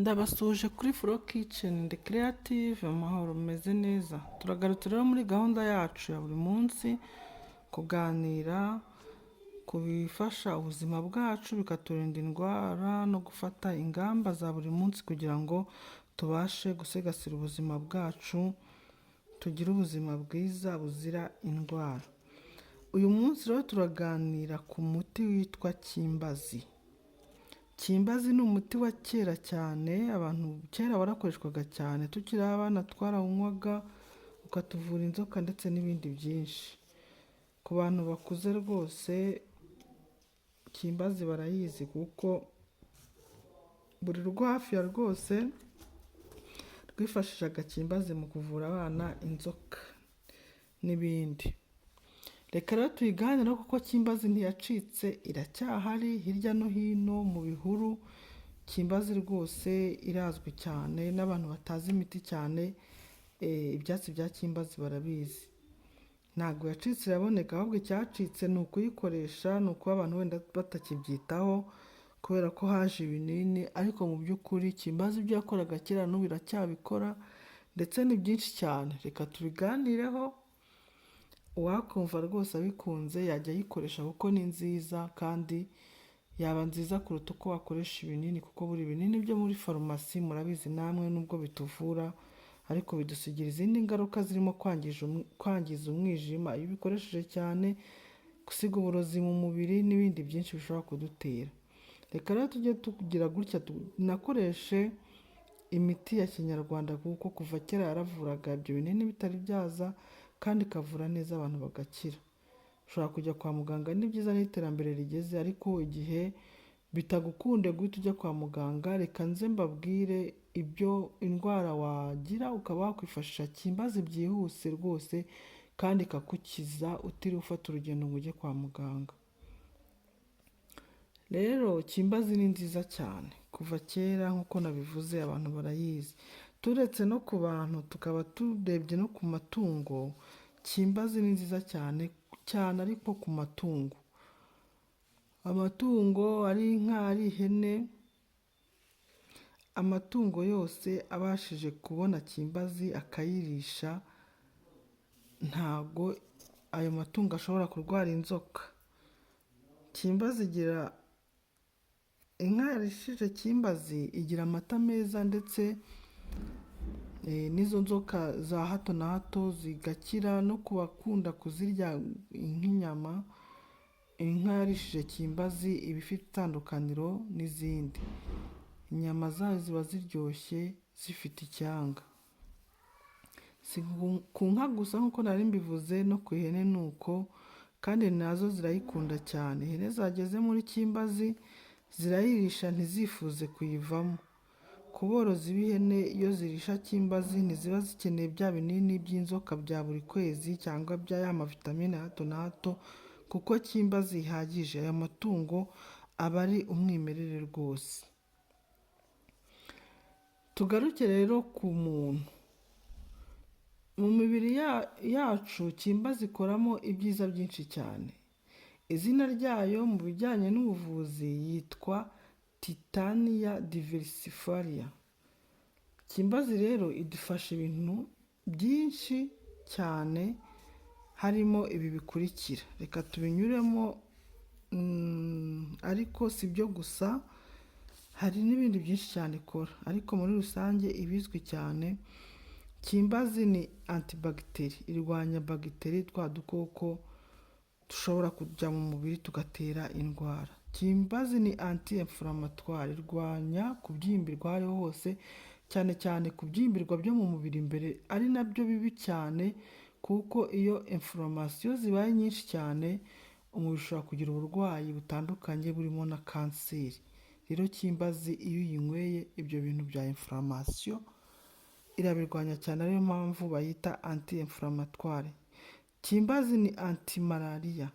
Ndabasuhuje kuri Flo Kitchen and Creative, amahoro, mumeze neza? Turagarutse rero muri gahunda yacu ya buri munsi, kuganira ku bifasha ubuzima bwacu, bikaturinda indwara no gufata ingamba za buri munsi kugira ngo tubashe gusigasira ubuzima bwacu, tugire ubuzima bwiza buzira indwara. Uyu munsi rero turaganira ku muti witwa Kimbazi. Kimbazi ni umuti wa kera cyane, abantu kera warakoreshwaga cyane, tukiri abana twarawunywaga ukatuvura inzoka ndetse n'ibindi byinshi. Ku bantu bakuze rwose Kimbazi barayizi, kuko buri rugo hafi ya rwose rwifashishaga Kimbazi mu kuvura abana inzoka n'ibindi. Reka rero tuyiganireho, kuko Kimbazi ntiyacitse, iracyahari hirya no hino mu bihuru. Kimbazi rwose irazwi cyane n'abantu batazi imiti cyane, ibyatsi bya Kimbazi barabizi. Ntabwo yacitse, iraboneka, ahubwo icyacitse ni ukuyikoresha, ni ukuba abantu wenda batakibyitaho kubera ko haje ibinini. Ariko mu by'ukuri Kimbazi ibyo yakoraga kera n'ubu iracyabikora, ndetse ni byinshi cyane. Reka tubiganireho, uwakumva rwose abikunze yajya ayikoresha kuko ni nziza, kandi yaba nziza kuruta uko wakoresha ibinini, kuko buri binini byo muri farumasi murabizi namwe, nubwo bituvura ariko bidusigira izindi ngaruka zirimo kwangiza umwijima iyo ubikoresheje cyane, gusiga uburozi mu mubiri n'ibindi byinshi bishobora kudutera. Reka rero tujye tugira gutya tunakoreshe imiti ya kinyarwanda, kuko kuva kera yaravuraga ibyo binini bitari byaza, kandi ikavura neza abantu bagakira. Ushobora kujya kwa muganga, ni byiza n'iterambere rigeze, ariko igihe bitagukunde guhita ujya kwa muganga, reka nze mbabwire ibyo indwara wagira ukaba wakwifashisha Kimbazi byihuse rwose, kandi ikagukiza utiriwe ufata urugendo ngo ujye kwa muganga. Rero Kimbazi ni nziza cyane kuva kera, nk'uko nabivuze abantu barayizi. Turetse no ku bantu, tukaba turebye no ku matungo, Kimbazi ni nziza cyane cyane, ariko ku matungo, amatungo ari inka, ari ihene, amatungo yose abashije kubona Kimbazi akayirisha, ntago ayo matungo ashobora kurwara inzoka. Kimbazi igira inka yarishije Kimbazi igira amata meza, ndetse n'izo nzoka za hato na hato zigakira. No ku bakunda kuzirya nk'inyama, inka yarishije Kimbazi iba ifite itandukaniro n'izindi. Inyama zayo ziba ziryoshye, zifite icyanga. Si ku nka gusa nk'uko nari mbivuze, no ku ihene ni uko, kandi nazo zirayikunda cyane. Ihene zageze muri Kimbazi zirayirisha ntizifuze kuyivamo. Ku borozi b'ihene, iyo zirisha Kimbazi ntiziba zikeneye bya binini by'inzoka bya buri kwezi cyangwa bya ya mavitamine ya hato na hato, kuko Kimbazi ihagije. Aya matungo aba ari umwimerere rwose. Tugaruke rero ku muntu. Mu mibiri yacu Kimbazi ikoramo ibyiza byinshi cyane. Izina ryayo mu bijyanye n'ubuvuzi yitwa Titania diversifolia. Kimbazi rero idufasha ibintu byinshi cyane, harimo ibi bikurikira. Reka tubinyuremo, ariko si byo gusa, hari n'ibindi byinshi cyane ikora, ariko muri rusange ibizwi cyane, Kimbazi ni antibactérie, irwanya bagiteri, twa dukoko dushobora kujya mu mubiri tugatera indwara. Kimbazi ni anti-inflammatoire, irwanya kubyimbirwa aho ariho hose, cyane cyane kubyimbirwa byo mu mubiri imbere, ari nabyo bibi cyane, kuko iyo inflammation zibaye nyinshi cyane umubiri ushobora kugira uburwayi butandukanye burimo na kanseri. Rero Kimbazi iyo uyinyweye, ibyo bintu bya inflammation irabirwanya cyane, ariyo mpamvu bayita anti-inflammatoire. Kimbazi ni anti-malaria.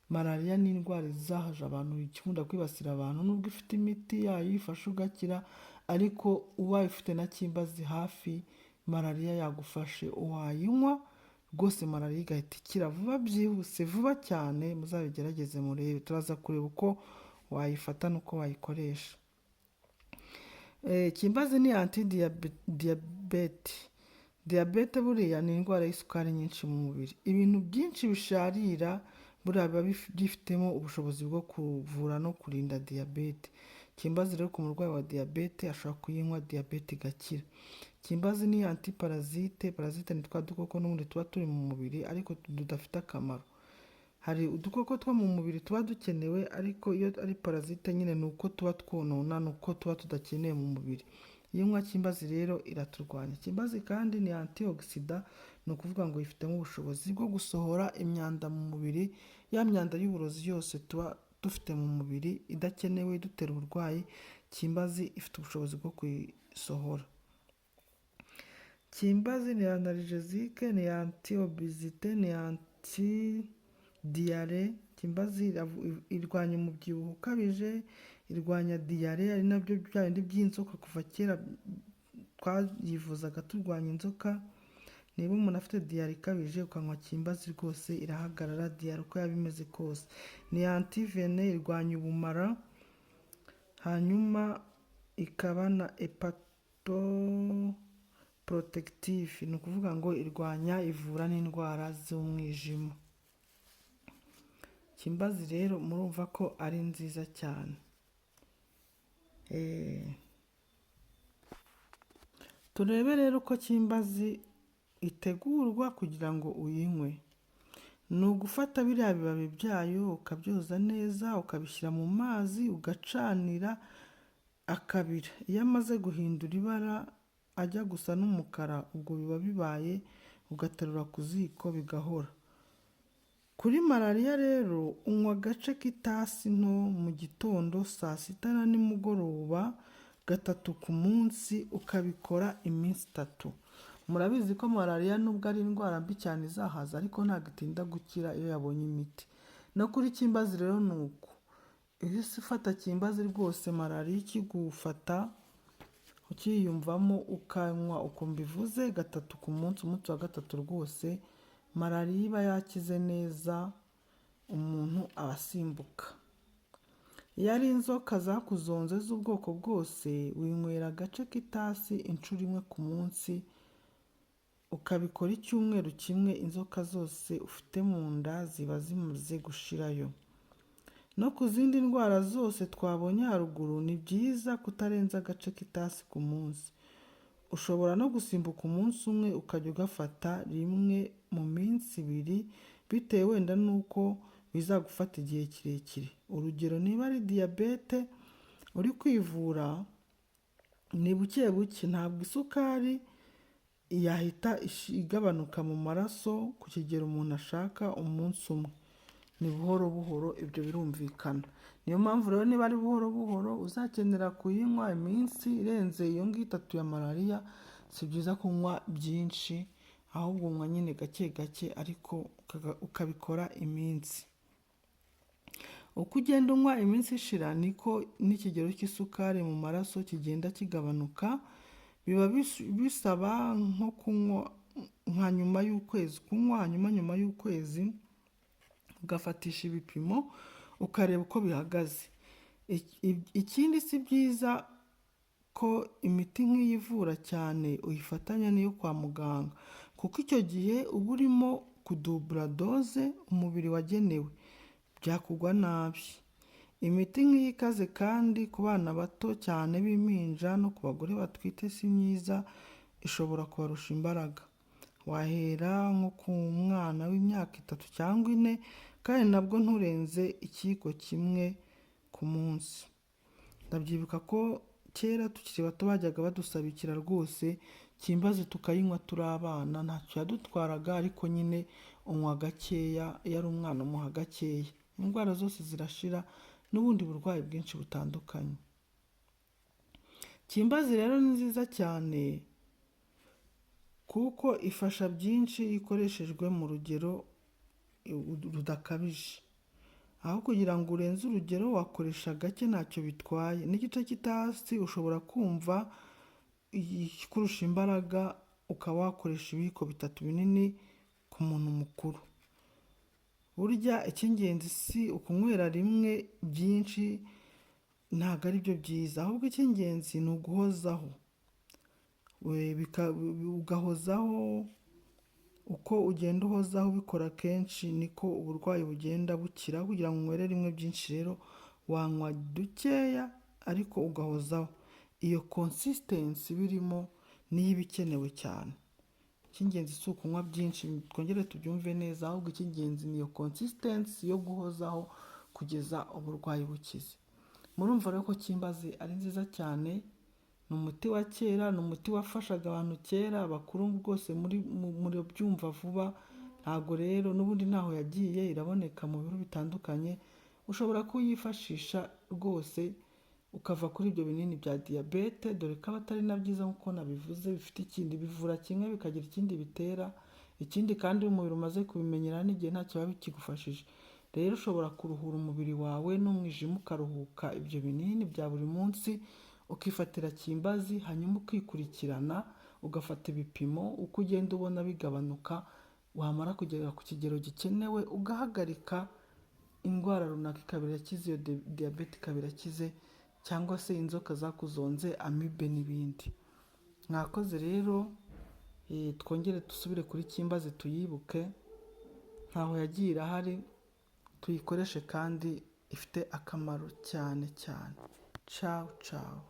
Malariya ni indwara izahaje abantu, ikunda kwibasira abantu, nubwo ifite imiti yayo ifasha ugakira, ariko ubaye ufite na Kimbazi hafi, malariya yagufashe wayinywa rwose malariya igahita ikira vuba byihuse, vuba cyane. Muzabigerageze murebe. Turaza kureba uko wayifata n'uko wayikoresha. Kimbazi ni anti diyabete. Diyabete buriya ni indwara y'isukari nyinshi mu mubiri. Ibintu byinshi bisharira buriya biba byifitemo ubushobozi bwo kuvura no kurinda diyabete. Kimbazi rero ku murwayi wa diyabete ashobora kuyinywa diyabete igakira. Kimbazi ni anti parasite. Parasite ni twa dukoko n'ubundi tuba turi mu mubiri ariko tudafite akamaro. Hari udukoko two mu mubiri tuba dukenewe, ariko iyo ari parasite nyine ni uko tuba twonona, ni uko tuba tudakenewe mu mubiri. Iyo unywa kimbazi rero iraturwanya. Kimbazi kandi ni antioxidant, ni ukuvuga ngo yifitemo ubushobozi bwo gusohora imyanda mu mubiri, ya myanda y'uburozi yose tuba dufite mu mubiri idakenewe idutera uburwayi, kimbazi ifite ubushobozi bwo kuyisohora. Kimbazi ni analgésique, ni anti obésité, ni anti diarrhée. Kimbazi irwanya umubyibuho ukabije, irwanya diyare, ari nabyo bya bindi by'inzoka. Kuva kera twayivuzaga turwanya inzoka. Niba umuntu afite diyare ikabije ukanywa kimbazi rwose irahagarara diyare uko yaba imeze kose. Ni antivenin, irwanya ubumara, hanyuma ikaba na hépatoprotective, ni ukuvuga ngo irwanya, ivura n'indwara z'umwijima. Kimbazi rero murumva ko ari nziza cyane. Turebe rero uko kimbazi itegurwa kugira ngo uyinywe. Ni ugufata biriya bibabi byayo ukabyoza neza, ukabishyira mu mazi, ugacanira akabira. Iyo amaze guhindura ibara ajya gusa n'umukara, ubwo biba bibaye, ugaterura ku ziko bigahora. Kuri malariya rero unywa agace k'itasi nto mu gitondo, saa sita na nimugoroba, gatatu ku munsi, ukabikora iminsi 3. Murabizi ko malariya nubwo ari indwara mbi cyane izahaza, ariko ntabwo itinda gukira iyo yabonye imiti. No kuri kimbazi rero ni uko. Iyo ufata kimbazi rwose malariya ikigufata ukiyumvamo, ukanywa uko mbivuze gatatu ku munsi, umunsi wa gatatu rwose malariya iba yakize neza, umuntu aba asimbuka. Iyo ari inzoka zakuzonze z'ubwoko bwose, winywera agace k'itasi inshuro imwe ku munsi, ukabikora icyumweru kimwe, inzoka zose ufite mu nda ziba zimaze gushirayo. No ku zindi ndwara zose twabonye haruguru ni byiza kutarenza agace k'itasi ku munsi. Ushobora no gusimbuka umunsi umwe ukajya ugafata rimwe mu minsi 2, bitewe wenda n'uko bizagufata igihe kirekire. Urugero niba ari diyabete uri kwivura, ni buke buke, ntabwo isukari yahita igabanuka mu maraso ku kigero umuntu ashaka umunsi umwe. Ni buhoro buhoro, ibyo birumvikana. Niyo mpamvu rero niba ari buhoro buhoro uzakenera kuyinywa iminsi irenze iyo ngiyo itatu ya malariya, si byiza kunywa byinshi, ahubwo unywa nyine gake gake ariko ukabikora iminsi. Uko ugenda unywa iminsi ishira niko n'ikigero cy'isukari mu maraso kigenda kigabanuka, biba bisaba nko kunywa nka nyuma y'ukwezi, kunywa hanyuma nyuma y'ukwezi ugafatisha ibipimo ukareba uko bihagaze. Ikindi si byiza ko imiti nk'iyi ivura cyane uyifatanya n'iyo kwa muganga, kuko icyo gihe uba urimo kudubura dose umubiri wagenewe, byakugwa nabi. Imiti nk'iyi ikaze kandi ku bana bato cyane b'impinja no ku bagore batwite si myiza, ishobora kubarusha imbaraga. Wahera nko ku mwana w'imyaka 3 cyangwa 4, kandi nabwo nturenze ikiyiko kimwe ku munsi. Ndabyibuka ko kera tukiri bato bajyaga badusabikira rwose kimbazi tukayinywa turi abana, ntacyo yadutwaraga, ariko nyine unywa gakeya, iyo ari umwana umuha gakeya. Indwara zose zirashira n'ubundi burwayi bwinshi butandukanye. Kimbazi rero ni nziza cyane kuko ifasha byinshi iyo ikoreshejwe mu rugero rudakabije. Aho kugira ngo urenze urugero wakoresha gake ntacyo bitwaye. N'igice cy'itasi ushobora kumva ikurusha imbaraga, ukaba wakoresha ibiyiko 3 binini ku muntu mukuru. Burya icy'ingenzi si ukunywera rimwe byinshi. Ntabwo ari byo byiza, ahubwo icy'ingenzi ni uguhozaho, ugahozaho. Uko ugenda uhozaho ubikora kenshi, niko uburwayi bugenda bukira. Kugira ngo unywere rimwe byinshi rero, wanywa dukeya ariko ugahozaho. Iyo consistency birimo niyo iba ikenewe cyane. Icy'ingenzi si ukunywa byinshi, twongere tubyumve neza, ahubwo icy'ingenzi ni iyo consistency yo guhozaho kugeza uburwayi bukize. Murumva rero ko kimbazi ari nziza cyane. Ni umuti wa kera, ni umuti wafashaga abantu kera, abakuru rwose muri murabyumva vuba. Ntabwo rero n'ubundi ntaho yagiye, iraboneka mu bihuru bitandukanye. Ushobora kuyifashisha rwose ukava kuri ibyo binini bya diyabete, dore ko aba atari na byiza nk'uko nabivuze, bifite ikindi bivura kimwe bikagira ikindi bitera. Ikindi kandi, iyo umubiri umaze kubimenyera n'igihe ntacyo biba bikigufashije. Rero ushobora kuruhura umubiri wawe n'umwijima ukaruhuka ibyo binini bya buri munsi, ukifatira kimbazi, hanyuma ukikurikirana, ugafata ibipimo uko ugenda ubona bigabanuka. Wamara kugera ku kigero gikenewe ugahagarika, indwara runaka ikaba irakize, iyo diyabete ikaba irakize, cyangwa se inzoka zakuzonze, amibe n'ibindi. Mwakoze rero. Twongere dusubire kuri kimbazi, tuyibuke, ntaho yagiye, irahari, tuyikoreshe kandi ifite akamaro cyane cyane. Cawu cawu.